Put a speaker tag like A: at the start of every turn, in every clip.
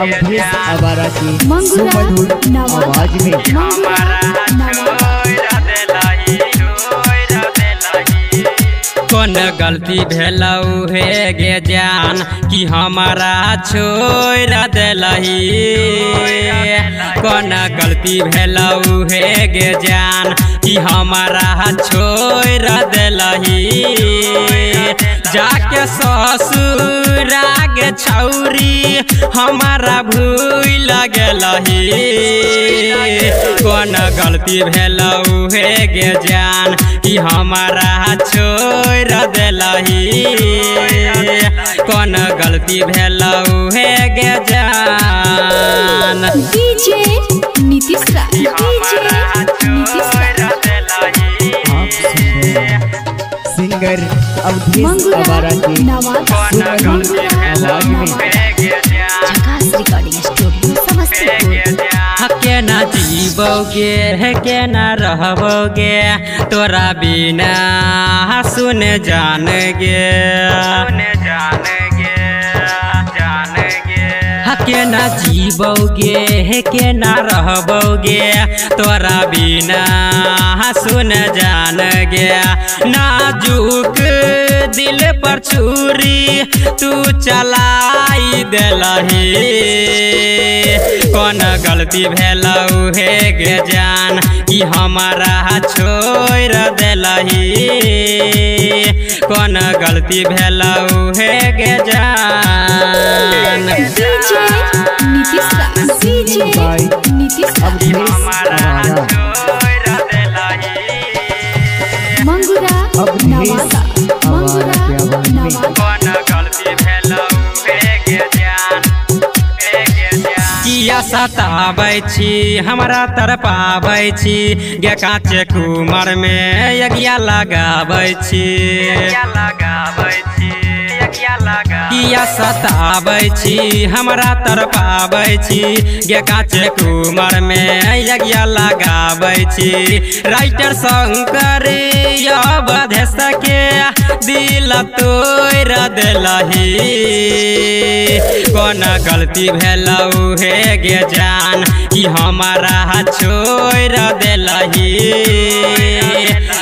A: अवधेश आवारा की
B: मंगूरा
A: सुमधुर
B: नवादा।
A: आवाज में।
B: मंगूरा नवादा।
C: कौन गलती भेलौ हे गे जान कि हमारा छोड़ देलही। कौन गलती भेलौ हे गे जान कि हमारा छोड़ देलही। जाके ससुरा गे छौरी हमारा भूल गेलही। कौन गलती भेलौ हे गे जान कि हमारा छोड़ देलही। कौन गलती भेलौ हे गे जान।
B: डीजे नीतीश राज, डीजे नीतीश राज।
A: आप सुन रहे हैं सिंगर अवधेश
B: मंगूरा
A: आवारा की
B: नवादा।
A: सुमधुर
B: मंगूरा
A: आवाज में।
C: नवादा।
D: झकास रिकॉर्डिंग स्टूडियो समस्तीपुर।
C: केना जीबोगे हे केना रहबोगे तोरा बिना सुन जान गे। केना जीबोगे हे केना रहबोगे तोरा बिना सुन जान गे। नाजुक दिल पर छुरी तू चलाई देलही। कौन गलती भेलौ हे गे जान कि हमारा छोड़ देलही। कौन गलती भेलौ हे गे जान।
B: डीजे नीतीश राज, डीजे नीतीश राज।
A: अवधेश आवारा।
B: मंगूरा
A: अवधेश
B: नवादा।
A: आवारा
B: मंगूरा
A: की आवाज में।
B: नवादा।
C: किया सताबै छी हमरा तड़पाबै छी गे काचे कुमर में यज्ञा लगाबै छी। किया सताबै छी हमरा तड़पाबै छी गे काचे कुमर में यज्ञा लगाबै छी। राइटर शंकर अवधेश के दिल तोड़ देलही। कौन गलती भेलौ हे गे जान कि हमारा छोड़ देलही।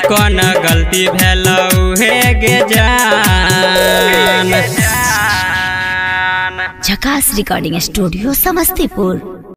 C: कौन गलती भेलौ हे गे जान।
D: झकास रिकॉर्डिंग स्टूडियो समस्तीपुर।